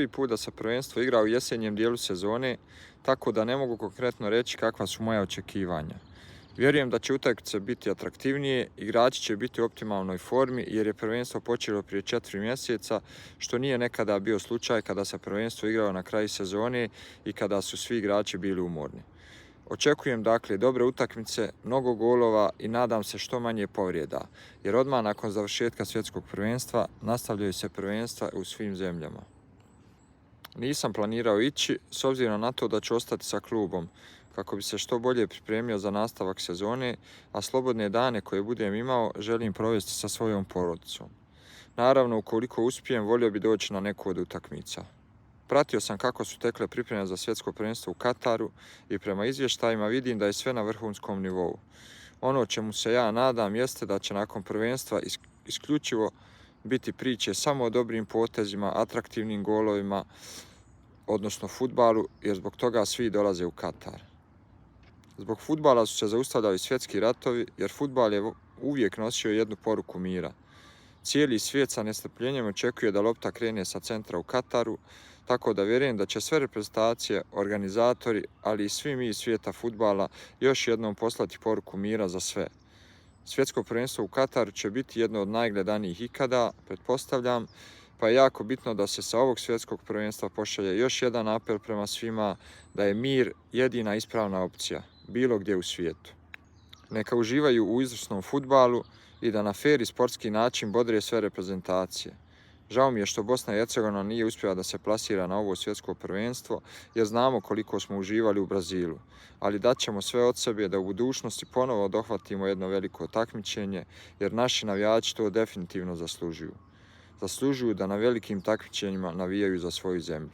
prvi put da se prvenstvo igra u jesenjem dijelu sezone, tako da ne mogu konkretno reći kakva su moja očekivanja. Vjerujem da će utakmice biti atraktivnije, igrači će biti u optimalnoj formi jer je prvenstvo počelo prije 4 mjeseca, što nije nekada bio slučaj kada se prvenstvo igralo na kraju sezone i kada su svi igrači bili umorni. Očekujem dakle dobre utakmice, mnogo golova i nadam se što manje povrijeda, jer odmah nakon završetka svjetskog prvenstva nastavljaju se prvenstva u svim zemljama. Nisam planirao ići s obzirom na to da ću ostati sa klubom kako bi se što bolje pripremio za nastavak sezone, a slobodne dane koje budem imao želim provesti sa svojom porodicom. Naravno, ukoliko uspijem, volio bi doći na neku od utakmica. Pratio sam kako su tekle pripreme za svjetsko prvenstvo u Kataru i prema izvještajima vidim da je sve na vrhunskom nivou. Ono čemu se ja nadam jeste da će nakon prvenstva isključivo biti priče samo o dobrim potezima, atraktivnim golovima, odnosno fudbalu, jer zbog toga svi dolaze u Katar. Zbog fudbala su se zaustavljali svjetski ratovi, jer fudbal je uvijek nosio jednu poruku mira. Cijeli svijet sa nestrpljenjem očekuje da lopta krene sa centra u Kataru, tako da vjerujem da će sve reprezentacije, organizatori, ali i svi mi iz svijeta fudbala još jednom poslati poruku mira za sve. Svjetsko prvenstvo u Kataru će biti jedno od najgledanijih ikada, pretpostavljam, pa je jako bitno da se sa ovog svjetskog prvenstva pošalje još jedan apel prema svima da je mir jedina ispravna opcija, bilo gdje u svijetu. Neka uživaju u izvrsnom fudbalu i da na fer i sportski način bodre sve reprezentacije. Žao mi je što Bosna i Hercegovina nije uspjela da se plasira na ovo svjetsko prvenstvo, jer znamo koliko smo uživali u Brazilu, ali daćemo sve od sebe da u budućnosti ponovo dohvatimo jedno veliko takmičenje, jer naši navijači to definitivno zaslužuju. Zaslužuju da na velikim takmičenjima navijaju za svoju zemlju.